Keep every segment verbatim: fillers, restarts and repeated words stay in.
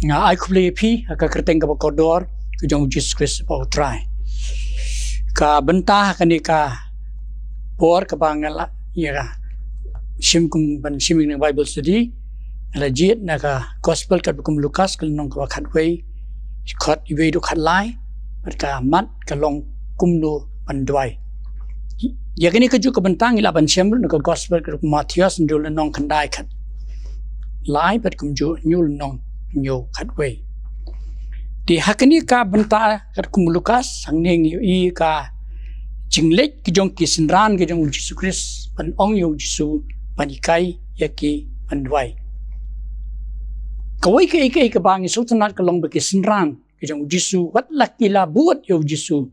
Nga ai khublei ïa phi ha ka kyrteng kaba kordor ka jong u Jisu Khrist ba u Trai. Ka bynta ha kane ka por kaba nga la ïa ka shim kum ban shim ïa ka Bible study, nga la jied na ka gospel katba kum u Lukas ka lynnong kaba khatwei, khot iwei haduh khatlai, bad ka mat ka long kumno ban duwai. Ïa kane kajuh ka bynta ngi lah ban shem ruh na ka gospel katba kum u Mathaios, hynriew lynnong khyndai khatlai bad kumjuh hynñiew lynnong hynñiew khatwei. Te ha kane ka bynta katba kum u Lukas, hangne ngi ïohi ka jingleit ka jong ki synran ka jong u Jisu Khrist ban ong ïa u Jisu ban hikai ïa ki ban duwai. Kawei ka ei ka ei kaba ngi sngewtynnat ka long ba ki synran ka jong u Jisu, wat la ki la bud ïa u Jisu,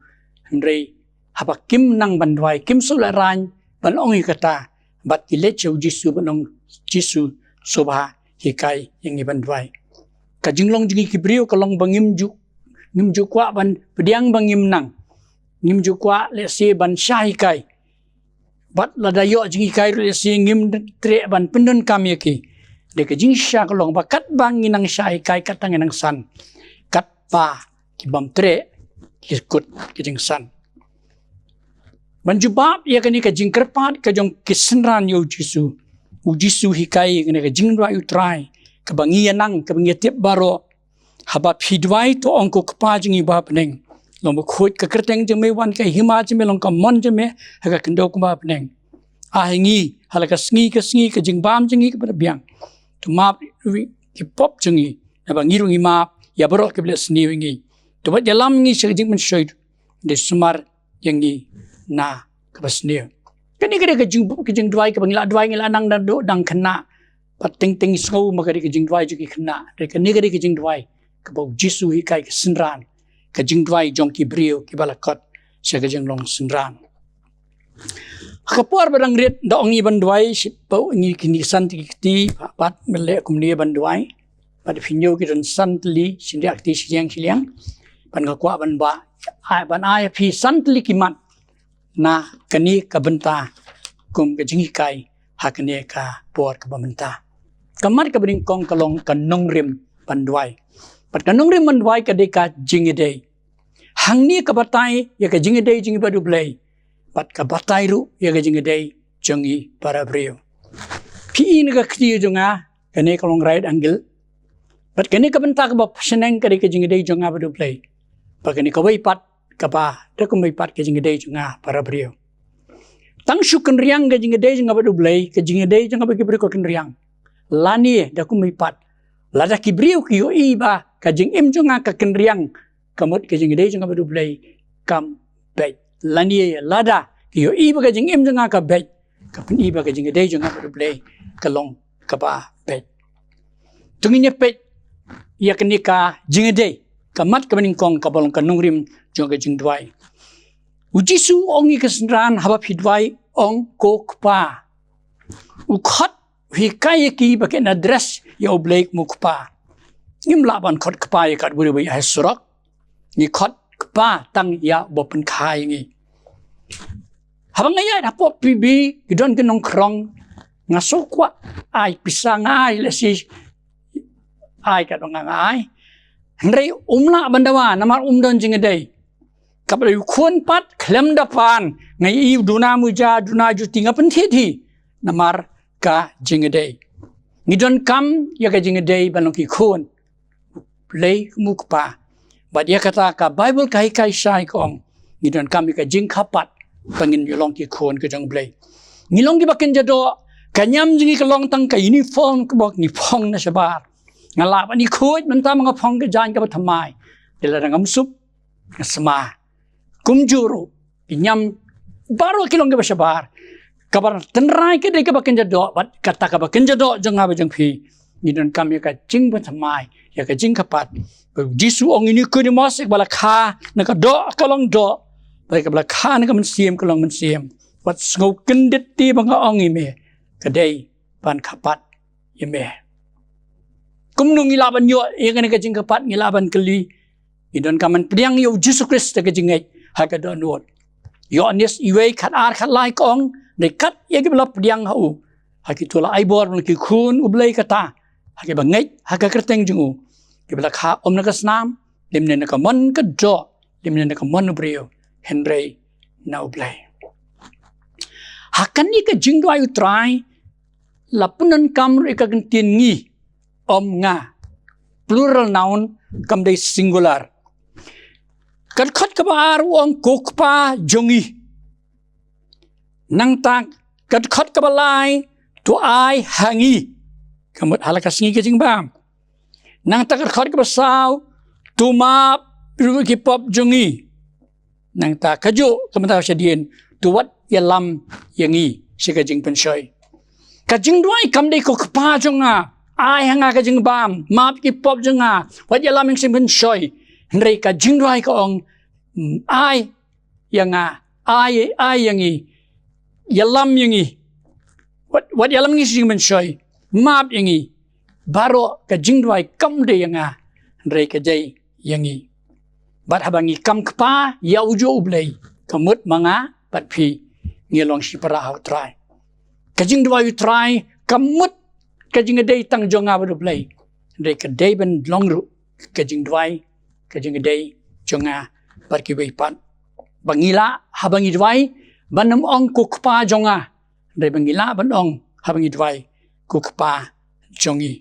hynrei haba kim nang ban duwai, kim shu lehraiñ ban ong ïa kata, bad ki leit sha u Jisu ban ong, Jisu, sngewbha hikai ïa ngi ban duwai. Ka jinglong jong ngi ki briew ka long ba ngim ju, ngim ju kwah ban pdiang ba ngim nang. Ngim ju kwah lehse ban shah hikai. Bad lada ïoh jinghikai ruh lehse ngim treh ban pyndonkam ïa ki. Dei ka jingshisha ka long ba katba ngi nang shah hikai katba ngi nang san, katba ki bym treh ki kut ki jingsan. Ban jubab ïa kane ka jingkyrpad ka jong ki synran ïa u Jisu, u Jisu hikai ïa kane ka jingduwai u Trai kaba ngi ïa nang, kaba ngi ïa tip baroh. Haba phi duwai to ong, Ko Kpa jong ngi ba ha bneng, long bakhuid ka kyrteng jong me, wan ka hima jong me, long ka mon jong me ha ka khyndew kumba ha bneng. Ai ha ngi ha la ka sngi ka sngi ka jingbam jong ngi kaba biang. To map ki pop jong ngi, naba ngi ruh ngi map ïa baroh kiba leh sniew ïa ngi. To wat ïalam ngi sha ka jingpynshoi, hynrei sumar ïa ngi na kaba sniew. Kane ka dei ka jing, ka jingduwai kaba ngi la duwai, ngi la nang dang duh dang khynnah. Bad teng teng ngi sngew ma ka dei ka jingduwai jong ki khynnah. Hynrei kane ka dei ka jingduwai kaba u Jisu hikai ki synran, ka jingduwai jong ki briew kiba la kot sha ka jinglong synran. Ha ka por ba dang rit da ong ngi ban duwai, shi ba ngi kine san tylli ki kti, pat ba leh kumne ban duwai. Bad phi ñiew ki don san tylli, shynriah kti shiliang shiliang. Bad nga kwah ban ba, ai, ban ai phi san tylli ki mat na kane ka bynta kum ka jinghikai ha kane ka por kaba mynta. Ka mat kaba nyngkong ka long ka nongrim ban duwai. Bad ka nongrim ban duwai ka dei ka jingïadei. Hangne ka batai ïa ka jingïadei jong ngi bad u Blei, bad ka batai ruh ïa ka jingïadei jong ngi para briew. Phi i na ka kti jong nga, kane ka long right angle. Bad kane ka bynta kaba shaneng ka dei ka jingïadei jong nga bad u Blei. Bad kane kawei pat kaba da kumwei pat ka jingïadei jong nga para briew. Tang shu kynriang ka jingïadei jong nga bad u Blei, ka jingïadei jong nga bad ki briew ka kynriang. Lane da kumwei pat, lada ki briew ki ïohi ba ka jingim jong nga ka kynriang, ka mut ka jingïadei jong nga bad u Blei kam beit. Lane lada ki ïohi ba ka jingim jong nga ka beit, ka pyni ba ka jingïadei jong nga bad u Blei ka long kaba beit. To ngin ïa peit ïa kane ka jingïadei, ka mat kaba nyngkong kaba long ka nongrim jong ka jingduwai. U Jisu u ong ïa ki synran, haba phi duwai ong, Ko Kpa. U khot, u hikai ïa ki ba kin address ïa u Blei kum u Kpa. Ngim lah ban khot Kpa ïa katba u dei ba ïa ha surok. Ngi khot Kpa tang ïa uba pynkha ïa ngi. Haba nga ïaid hapoh P B, ki don ki nongkhrong, nga shu kwah ai pisa, nga ai lehse, ai katba nga, nga ai. Hynrei um lah ban dawa namar um don jingïadei. Kaba dei u khun pat khlem da pan, nga ïohi u duna muja, duna juti, nga pynthied hi namar ka jingïadei. Ngi donkam ïa ka jingïadei ban long ki khun u Blei kum u Kpa. Bad ïa kata ka Baibl ka hikai shai ka ong, ngi donkam ïa ka jingkyrpad ba ngin ïa long ki khun ka jong u Blei. Ngi long kiba kynja doh, ka niam jong ngi ka long tang ka uniform kaba ngi phong na shabar. Nga lah ban ïakhuid mynta ma nga phong ka jaiñ kaba thymmai. Te lada ngam sup, nga sma. Kumjuh ruh, ki niam baroh ki long kiba shabar. Kaba tynrai ka dei kaba kynja doh, bad kata kaba kynja doh jong nga bad jong phi, ngi donkam ïa ka jingpynthymmai, ïa ka jingkyrpad. Ba u Jisu u ong ïa u Nikodimos, ïa kaba la kha na ka doh ka long doh, bad ïa kaba la kha na ka mynsiem ka long mynsiem. Wat sngew kyndit te ba nga ong ïa me, ka dei ban kyrpad ïa me. Kumno ngi lah ban ïoh ïa kane ka jingkyrpad, ngi lah ban kylli, ngi donkam ban pdiang ïa u Jisu Khrist da ka jingngeit ha ka dohnud. Ïoannis iwei, khatar khatlai ka ong, dei kat ïa kiba la pdiang ha u, ha kito la ai bor ban long ki khun u Blei, kata ha kiba ngeit ha ka kyrteng jong u. Kiba la kha ym na ka snam, lymne na ka mon ka doh, lymne na ka mon u briew, hynrei na U Blei. Ha kane ka jingduwai U Trai, la pyndonkam ruh ïa ka kyntien ngi, ym nga. Plural noun, kam dei singular. Ka dkhot kaba ar u ong ko Kpa jong ngi. Nangta ka dkhot kaba lai, to ai ha ngi. Ka mut ha la ka sngi ka jingbam. Nangta ka dkhot kaba saw, to map ruh ki pop jong ngi. Nangta kajuh ka mynta shadien, to wat ïalam ïa ngi sha ka jingpynshoi. Ka jingduwai kam dei ko Kpa jong nga, ai ha nga ka jingbam, map ki pop jong nga, wat ïalam ïa ngi sha ka jingpynshoi. Hynrei ka jingduwai ka ong, mm, ai ïa nga, ai, ai ïa ngi, ïalam ïa ngi. Wat, wat ïalam ngi sha ka jingpynshoi, map ïa ngi. Baroh ka jingduwai kam dei ïa nga, hynrei ka dei ïa ngi. Bad haba ngi kam kpa ïa ujuh U Blei, ka mut ma nga bad phi ngi long shipara ha U Trai. Ka jingduwai U Trai kam mut ka jingïadei tang jong nga bad U Blei, hynrei ka dei ban long ruh ka jingduwai, ka jingïadei jong nga bad kiwei pat. Ba ngi lah haba ngi duwai ban ym ong ko Kpa jong nga, hynrei ba ngi lah ban ong haba ngi duwai ko Kpa jong ngi.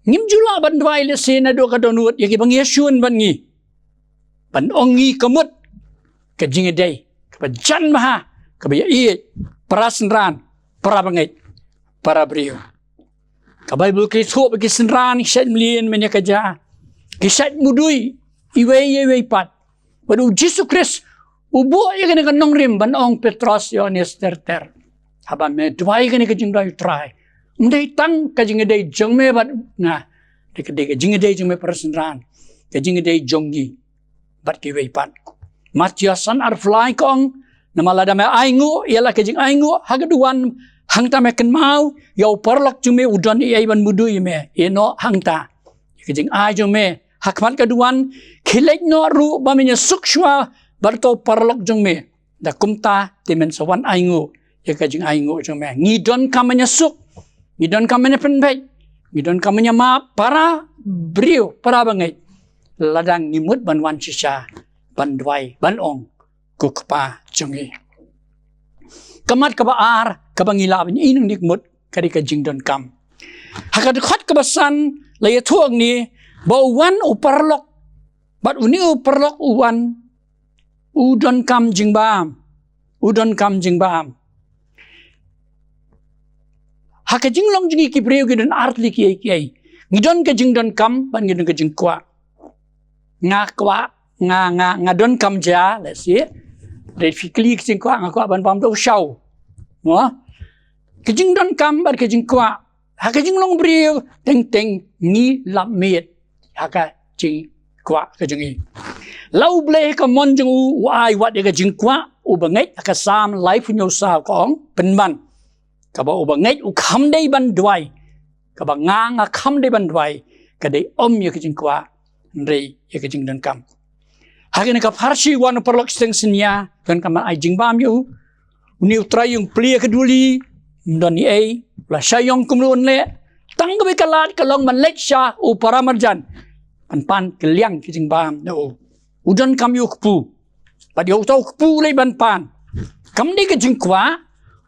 Ngim ju lah ban duwai lehse naduh ka dohnud ïa kiba ngi ïashun bad ngi, ban ong ngi ka mut ka jingïadei kaba jan bha, kaba ïaieit, para synran, para bangeit, para briew. Ka Baibl ka ïathuh ba ki synran ki shait mlien mynne ka ja, ki shait mudui iwei ïa iwei pat. Bad U Jisu Khrist u buh ïa kane ka nongrim ban ong Petros, Ïoannis ter ter, haba me duwai kane ka jingduwai U Trai, ym dei tang ka jingïadei jong me bad nga, dei ka, dei ka jingïadei jong me para synran, ka jingïadei jong ngi bad kiwei pat. Mathaios san arphew lai ka ong, namar lada me ainguh ïa la ka jingainguh ha ka duwan, hangta me kynmaw ïa u paralok jong me u don ei ei ban mudui ïa me. Ïeh noh hangta ïa ka jingai jong me ha khmat ka duwan, khie leit noh ruh ba men ïasuk shuwa bad uta u paralok jong me. Da kumta te men sa wan ainguh ïa ka jingainguh jong me. Ngi donkam ban ïasuk, ngi donkam ban ïapynbeit, ngi donkam ban ïamap para briew, para bangeit, lada ngi mut ban wan shisha ban duwai, ban ong ko Kpa jong ngi. Ka mat kaba ar kaba ngi lah ban ïohi nangne ka mut ka dei ka jingdonkam. Ha ka dkhot kaba san la ïathuh hangne ba u wan u paralok, bad une u paralok u wan, u donkam jingbam, u donkam jingbam. Ha ka jinglong jong ngi ki briew ngi don ar tylli kiei kiei. Ngi don ka jingdonkam bad ngi don ka jingkwah. Nga kwah, nga, nga, nga donkam ja, let's say. Dei phi kylli ka jingkwah, nga kwah ban bam da u shaw. Mo? Ka jingdonkam bad ka jingkwah ha ka jinglong briew teng teng ngi lap miet ha ka jingkwah ka jong ngi. La U Blei ha ka mon jong u, u ai wat ïa ka jingkwah. U bangeit ha ka Salm laiphew hynñiew saw ka ong, pynban, kaba u bangeit u kham dei ban duwai, kaba nga nga kham dei ban duwai, ka dei ym ïa ka jingkwah, hynrei ïa ka jingdonkam. Ha kane ka pharshi wan u paralok shiteng synñia, donkam ban ai jingbam ïa u. Une u trai u plie ïa ka duli, ym don ei ei, u la shah ïong kumno un leh. Tang kawei ka lad ka long ban leit sha u para marjan ban pan kylliang ka jingbam na u. U donkam ïa u kpu. Bad ïa uta u kpu u leit ban pan. Kam dei ka jingkwah,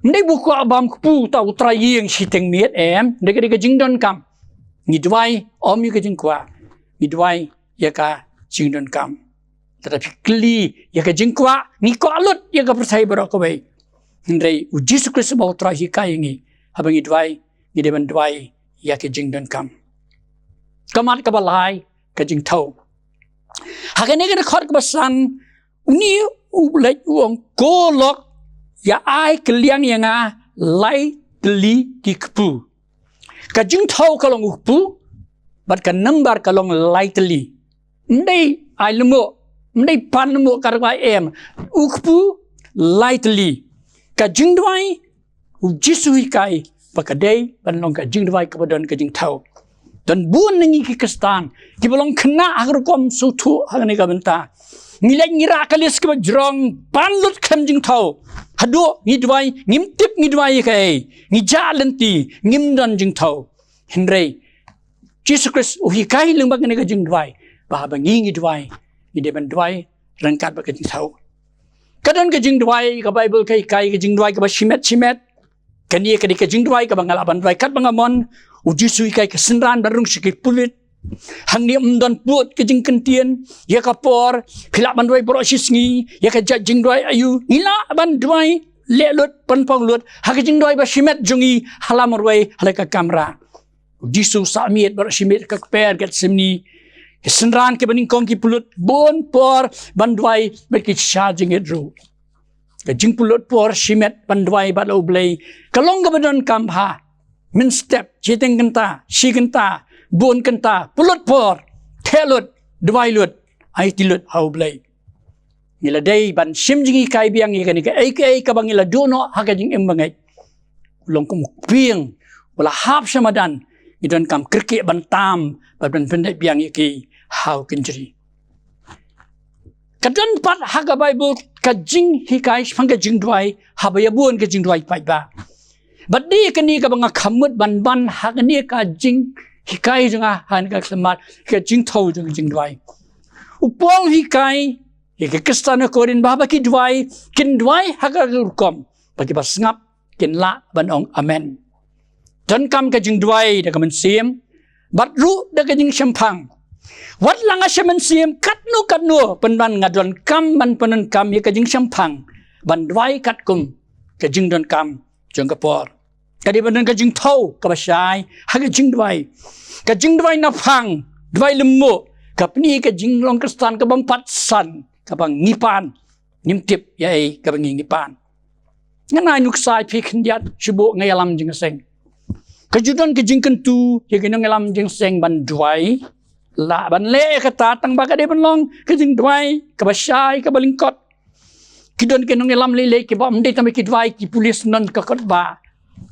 ym dei ba u kwah bam kpu uta u trai ïing shiteng miet, em, dei ka, dei ka jingdonkam. Ngi duwai ym ïa ka jingkwah, ngi duwai ïa ka jingdonkam. Lada phi kylli ïa ka jingkwah, ngi kwah lut ïa ka pyrthei baroh kawei. Hynrei U Jisu Khrist uba u Trai u hikai ïa ngi, haba ngi duwai, ngi dei ban duwai ïa ka jingdonkam. Ka mat kaba lai, ka jingthew. Ha kane ka dkhot kaba san, une u leit u ong, ko lok, ïa ai kylliang ïa nga lai tylli ki kpu. Ka jingthew ka long u kpu, bad ka nambar ka long lai tylli. Ym dei ai lyngngoh, ym dei pan lyngngoh, ka dei ai em. U kpu lai tylli. Ka jingduwai, U Jisu u hikai ba ka dei ban long ka jingduwai kaba don ka jingthew. Don bun na ngi ki Khristan kiba long khynnah ha ka rukom sngewthuh ha kane ka bynta. Ngi leit ngi rah ka list kaba jrong, pan lut khlem jingthew. Haduh ngi duwai, ngim tip ngi duwai ïa kaei. Ngi jah lynti, ngim don jingthew. Hynrei Jisu Khrist u hikai lyngba kane ka jingduwai ba haba ngi ngi duwai, ngi dei ban duwai ryngkat bad ka jingthaw. Ka don ka jingduwai, ka Baibl ka hikai ka jingduwai kaba shimet shimet. Kane ka dei ka jingduwai kaba nga lah ban duwai katba nga mon. U Jisu u hikai ki synran ban rung sha ki pulit. Hangne ym don pud ka jingkyntien ïa ka por. Phi lah ban duwai baroh shi sngi ïa ka jait jingduwai aïu? Ngi lah ban duwai leh lut, pynpaw lut ha ka jingduwai ba shimet jong ngi ha la marwei ha la ka kamra. U Jisu u sah miet baroh shi miet ha ka kper Gethsemane. Ki synran kiba nyngkong ki pynlut bun por ban duwai bad ki sha jingit ruh. Ka jingpynlut por shimet ban duwai bad la U Blei ka long kaba donkam bha. Mynstep, shiteng kynta, shi kynta, bun kynta, pynlut por, theh lut, duwai lut, aiti lut ha U Blei. Ngi la dei ban shim jinghikai biang ïa kane kaei kaei kaba ngi la duh noh ha ka jingim bangeit. U long kum u kpieng uba la hap sha madan, ngi donkam kyrkieh ban tam bad ban pyndep biang ïa ki ha u kynjri. Ka don pat ha ka Baibl ka jinghikai shaphang ka jingduwai haba ïa bun ka jingduwai paidbah. Bad dei kane kaba nga kham mut ban ban ha kane ka jinghikai jong nga ha kane ka khmat, ka jingthaw jong ka jingduwai. U Paul u hikai ïa ki Khristan ha Korinth ba haba ki duwai, kin duwai ha ka rukom ba kiba sngap kin lah ban ong amen. Donkam ka jingduwai da ka mynsiem bad ruh da ka jingshemphang. Wat la nga shem mynsiem katno katno, pynban nga donkam ban pyndonkam ïa ka jingshemphang ban duwai katkum ka jingdonkam jong ka por. Ka dei ban don ka jingthaw kaba shai ha ka jingduwai. Ka jingduwai naphang, duwai lyngngoh, ka pyni ka jinglong Khristan kaba ym pat san, kaba ngi pan. Ngim tip ïa ei kaba ngi ngi pan. Ngan ai nuksa ïa phi khyndiat, shu buh nga ïalam jingïaseng. Ka ju don ka jingkyntu ïa ki nongïalam jingïaseng ban duwai. Lah ban leh kata tang ba ka dei ban long ka jingduwai kaba shai, kaba lyngkot. Ki don ki nongïalam lei lei kiba ym dei tang ba ki duwai, ki pule syndon ka kot ba.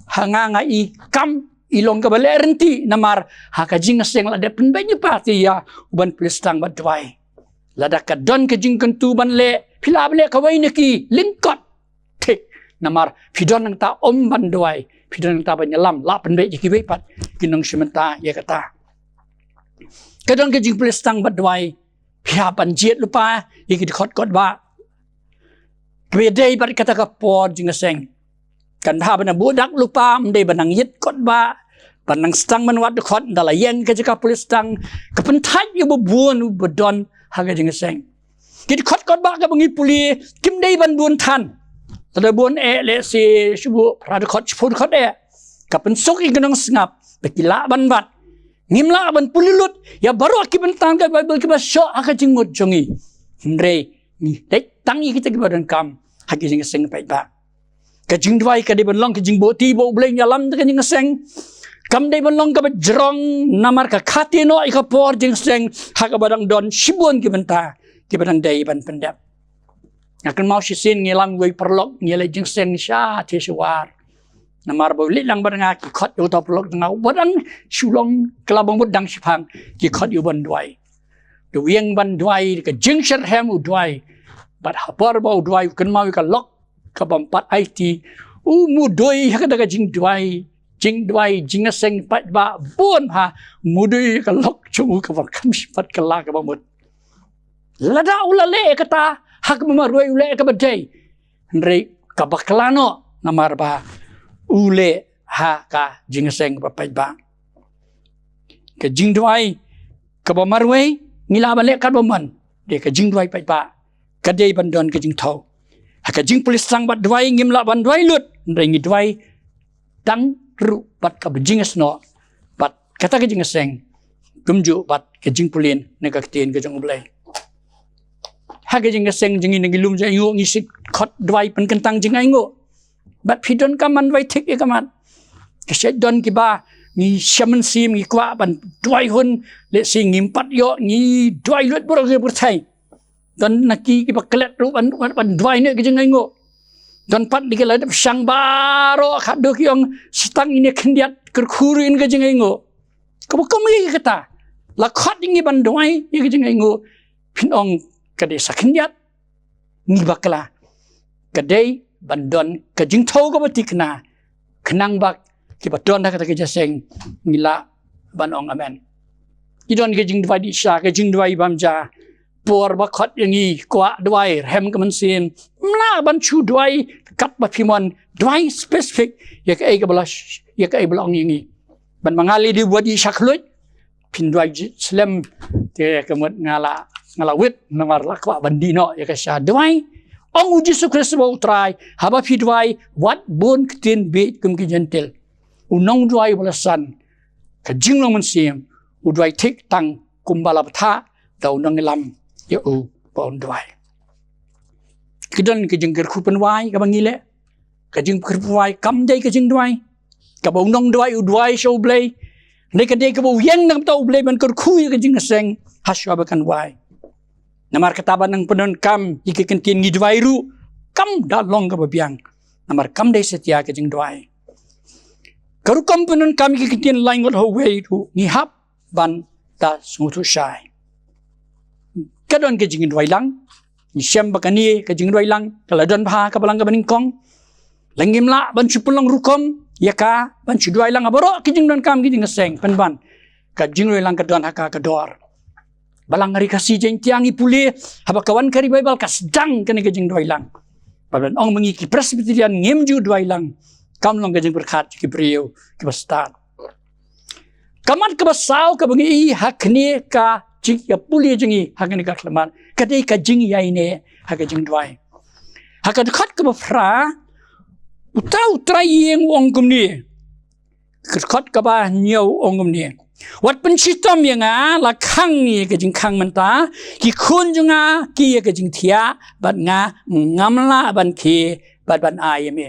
Ha nga nga i kam i long kaba leh rynti namar ha ka jingïaseng la dep pynbeit ïa phi ïa u ban pule sdang bad duwai. Lada ka don ka jingkyntu ban leh, phi lah ban leh kawei na ki lyngkot. Thik, namar phi don nangta ym ban duwai, phi don nangta ban ïalam, lah pynbeit ïa kiwei pat ki nongshim bynta ïa kata. Ka don ka jingpule sdang bad duwai, phi hap ban jied lypa ïa ki dkhot kot ba. Kaba dei bad kata ka por jingïaseng. Kan bha ban buh dak lypa, ym dei ban nang ïit kot ba, ban nang sdang ban wad dkhot, ynda la ïeng ka jaka pule sdang, ka pynthait ïa uba bun uba don ha ka jingïaseng. Ki dkhot kot ba kaba ngi pule, kim dei ban bun than. Lada bun eh, lehse shu buh phra dkhot, shiphew dkhot eh. Ka pynsuk ïa ki nongsngap ba ki lah ban bat. Ngim lah ban pule lut ïa baroh ki bynta ka Baibl kiba shoh ha ka jingmut jong ngi. Hynrei ngi leit tang ïa kita kiba donkam ha ki jingïaseng paidbah. Ka jingduwai ka dei ban long ka jingbuhti ba U Blei un ïalam da ka jingïaseng. Kam dei ban long kaba jrong namar ka khate noh ïa ka por jingïaseng ha kaba dang don shibun ki bynta kiba dang dei ban pyndep. Nga kynmaw shisien ngi ïalam wei paralok, ngi leit jingïaseng sha te sha war. Namar ba u leit lang bad nga, ki khot ïa uta u paralok jong nga uba dang shu long kylla ba mut dang shiphang, ki khot ïa u ban duwai. Da u ïeng ban duwai, ka jingshitrhem u duwai. Bad ha por ba u duwai u kynmaw ïa ka lok kaba ym pat aiti. U mudui ha kata ka jingduwai, jingduwai jingïaseng paidbah bun ha, mudui ïa ka lok jong u kaba kham shym pat kylla kaba mut. Lada u la leh kata ha kaba marwei, u leh kaba dei. Hynrei kaba kylla noh namar ba u leh ha ka jingïaseng ba paidbah. Ka jingduwai kaba marwei ngi lah ban leh katba mon. Dei ka jingduwai paidbah ka dei ban don ka jingthaw. Ha ka jingpule sdang bad duwai ngim lah ban duwai lut, hynrei ngi duwai tang ruh bad kaba jingïasnoh bad kata ka jingïaseng kumjuh bad ka jingpule na ka ktien ka jong U Blei. Ha ka jingïaseng jong ngi na ki lum jong ainguh ngi shu khot duwai pynkyntang jong ainguh. Bad phi donkam ban duwai thik ïa ka mat. Ka shu don kiba ngi shem mynsiem, ngi kwah ban duwai hun, lehse ngim pat ïoh, ngi duwai lut baroh ki pyrthei. Don na ki kiba klet ruh ban, ban, ban duwai ne ka jingainguh. Don pat na ki la dep shang baroh, khadduh ki ong, shitang ine khyndiat, kyrkhu ruh ine ka jingainguh. Kaba kum ïa kata, la khot ïa ngi ban duwai ïa ka jingainguh. Phin ong ka dei sa khyndiat, ngi bakla. Ka dei ban don ka jingthaw kaba thikna. Khnang ba kiba don ha kata ka jingïaseng ngi lah ban ong amen. Ki don ka jingduwai dih sha, ka jingduwai bam ja. Por ba khot ïa ngi kwah duwai, rhem ka mynsiem. Mla ban shu duwai, kat ba phi mon, duwai specific ïa kaei kaba la sh-, ïa kaei ba la ong ïa ngi. Ban ma nga lei dei ba dih sha khluit, phin duwai slem, te ka mut nga la, nga la wit, namar la kwah ban dih noh ïa ka sha duwai. Ong u Jisu Khrist ba u Trai, haba phi duwai, wat bun ktien bieit kum ki Jentil. U nongduwai ba la san, ka jinglong mynsiem, u duwai thik tang kumba la bthah da u nongïalam ïa u ba un duwai. Ki don ka jingkyrkhu pynwai kaba ngi leh, ka jingkyrkhu pynwai kam dei ka jingduwai. Kaba u nongduwai u duwai sha U Blei. Dei ka dei kaba u ïeng na ka bynta U Blei ban kyrkhu ïa ka jingïaseng ha shuwa ba kan wai. Namar kata ba nang pyndonkam ïa ki kyntien ngi duwai ruh kam da long kaba biang. Namar kam dei satia ka jingduwai. Ka rukom pyndonkam ïa ki kyntien laingut ha uwei ruh ngi hap ban da sngewthuh shai. Ka don ka jingduwai lang. Ngi shem ba kane ka jingduwai lang ka la don bha ka balang kaba nyngkong. La ngim lah ban shu pynlong rukom ïa ka ban shu duwai lang ha baroh ki jingdonkam ki jingïaseng, pynban ka jingduwai lang ka don ha ka ka dor. Balang ri Khasi Jaiñtia ngi pule, haba ka wan ka ri Baibl ka sdang kane ka jingduwai lang. Ba ban ong ma ngi ki Presbyterian ngim ju duwai lang, kam long ka jingpyrkhat ki briew kiba stad. Ka mat kaba saw kaba ngi ïohi ha kane ka jingïapule jong ngi ha kane ka khlieh mat ka dei ka jingïaineh ha ka jingduwai. Ha ka dkhot kaba phra, uta u Trai ïing u ong kumne. Ka dkhot kaba hynñiew u ong kumne. Wat pynshitom ïa nga, la khang ïa ka jingkhang mynta, ki khun jong nga ki ïa ka jingthiah, bad nga ngam lah ban khie bad ban ai ïa me.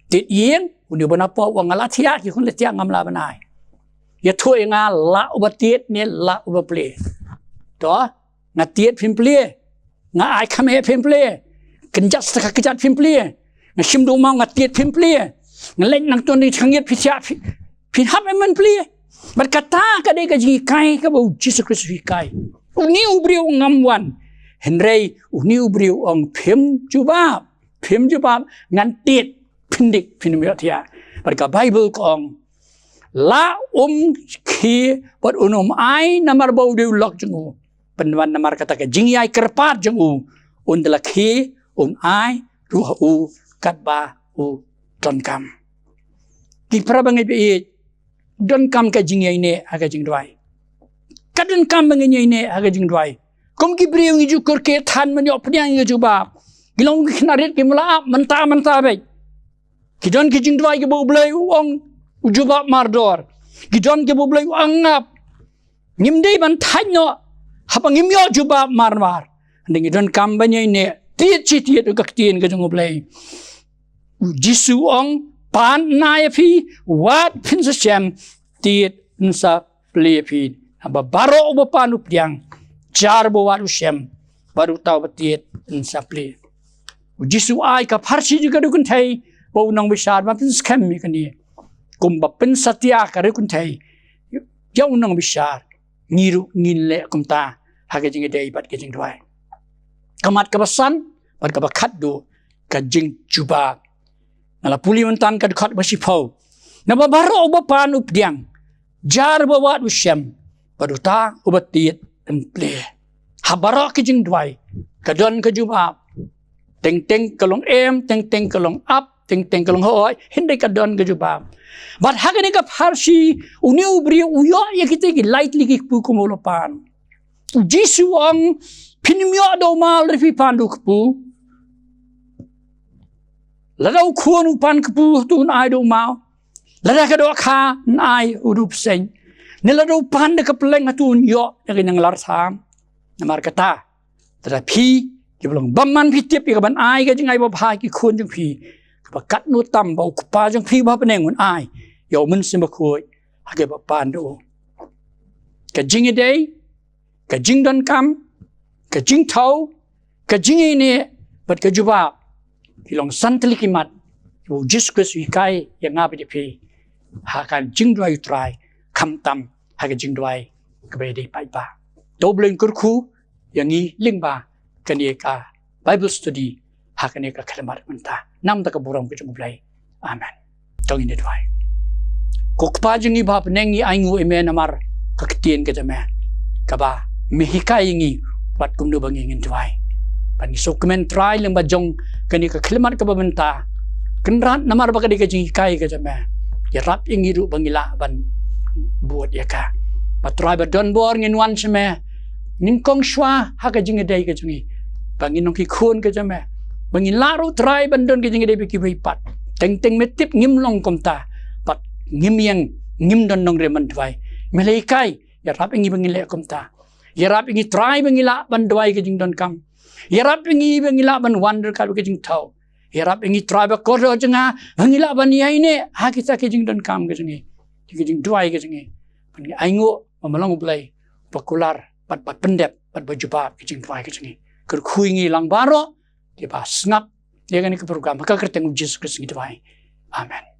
Tied ïing, une u ba napoh u ong nga la thiah, ki khun la thiah, ngam lah ban ai. Ïathuh ïa nga, lah uba tied ne lah uba plie. To, nga tied phim plie. Nga ai kham heh phim plie. Kynjat sa ka kjat phim plie. Nga shim dewmaw nga tied phim plie. Nga leit nangto ne khang ïit phi thiah phi, phin hap em ban plie. Bad kata ka dei ka jinghikai kaba u Jisu Khrist u hikai. Une u briew u ngam wan. Hynrei une u briew u ong phim jubab. Phim jubab, ngan tied, phin dik, phin ym ïoh thiah. Bad ka Baibl ka ong, la um khie bad un ym ai namar ba u dei u lok jong u. Pynban namar kata ka jingïai kyrpad jong u, un da la khie, un ai ruh ha u katba u donkam. Ki para bangeit ba ïeit, donkam ka jingïaineh ha ka jingduwai. Ka donkam ba ngin ïaineh ha ka jingduwai. Kum ki briew ngi ju kyrkieh than ban ïoh pdiang ïa ka jubab. Ki long ki khynnah rit ki mla ap mynta mynta beit. Ki don ki jingduwai kiba U Blei u ong u jubab mardor. Ki don kiba U Blei u ong ngap. Ngim dei ban thait noh haba ngim ïoh jubab mar mar. Hynrei ngi donkam ban ïaineh, tied shi tied ïa ka ktien ka jong U Blei. U Jisu u ong, pan yn ai ïa phi, wad phin sa shem, tied yn sa plie ïa phi. Haba baroh uba pan u pdiang, jar ba wad u shem, bad uta uba tied yn sa plie. U Jisu u ai ka pharshi jong ka riewkynthei, ba u nongbishar, ba pynskhem ïa kane. Kumba pynsatia ka riewkynthei ïa u nongbishar, ngi ruh ngin leh kumta ha ka jingïadei bad ka jingduwai. Ka mat kaba san bad kaba khatduh, ka jingjubab. Nga la pule mynta ka dkhot ba shiphew. Naba baroh uba pan u pdiang, jar ba wad u shem, bad uta uba tied yn plie. Ha baroh ki jingduwai ka don ka jubab. Teng teng ka long em, teng teng ka long ap, teng teng ka long hooid, hynrei ka don ka jubab. Bad ha kane ka pharshi, une u briew u ïoh ïa kita ki lai tylli ki kpu kumba u la pan. U Jisu u ong, phin ym ïoh dewmaw lada phi pan da u kpu. Lada u khun u pan kpu, to un ai dewmaw. Lada ka dohkha, un ai u dewpseiñ. Ne lada u pan da ka pylleng, to un ïoh da ka ñianglar sam. Namar kata, lada phi kiba long bymman phi tip ïa kaban ai ka jingai babha ïa ki khun jong phi, kaba katno tam ba u Kpa jong phi uba ha bneng un ai ïa u Mynsiem Bakhuid ha kiba pan da u. Ka jingïadei, ka jingdonkam, ka jingthaw, ka jingïaineh bad ka jubab, ki long san tylli ki mat kiba u Jisu Khrist u hikai ïa nga bad ïa phi ha ka jingduwai u Trai, khamtam ha ka jingduwai kaba ïadei paidbah. To U Blei un kyrkhu ïa ngi lyngba kane ka Bible study ha kane ka khlieh mat mynta. Namar ka burom ka jong U Blei. Amen. To ngin ïa duwai. Ko Kpa jong ngi ba ha bneng, ngi ainguh ïa me namar ka ktien ka jong me, kaba me hikai ïa ngi wat kumno ba ngi ngin duwai. Bad ngi sngewkmen Trai lyngba jong kane ka khyllipmat kaba mynta, Kynrad, namar ba ka dei ka jinghikai ka jong me, ïarap ïa ngi ruh ba ngi lah ban bud ïa ka. Bad Trai, ba don bor ngin wan sha me nyngkong shwa ha ka jingïadei ka jong ngi, ba ngin long ki khun ka jong me, ba ngin lah ruh Trai ban don ka jingïadei bad kiwei pat. Teng teng me tip ngim long kumta, bad ngim ïeng, ngim don nongrim ban duwai. Me la hikai, ïarap ïa ngi ba ngin leh kumta. Ïarap ïa ngi Trai ba ngi lah ban duwai ka jingdonkam. Ïarap ïa ngi ba ngi lah ban wan ryngkat bad ka jingthaw. Ïarap ïa ngi Trai, ba kordor jong nga ba ngi lah ban ïaineh ha kita ki jingdonkam ka jong ngi, ki jingduwai ka jong ngi. Ban ngi ainguh ba me long U Blei ba kular bad ba pyndep bad ba jubab ki jingduwai ka jong ngi. Kyrkhu ïa ngi lang baroh kiba sngap ïa kane ka program, ha ka kyrteng U Jisu Khrist ngi duwai. Amen.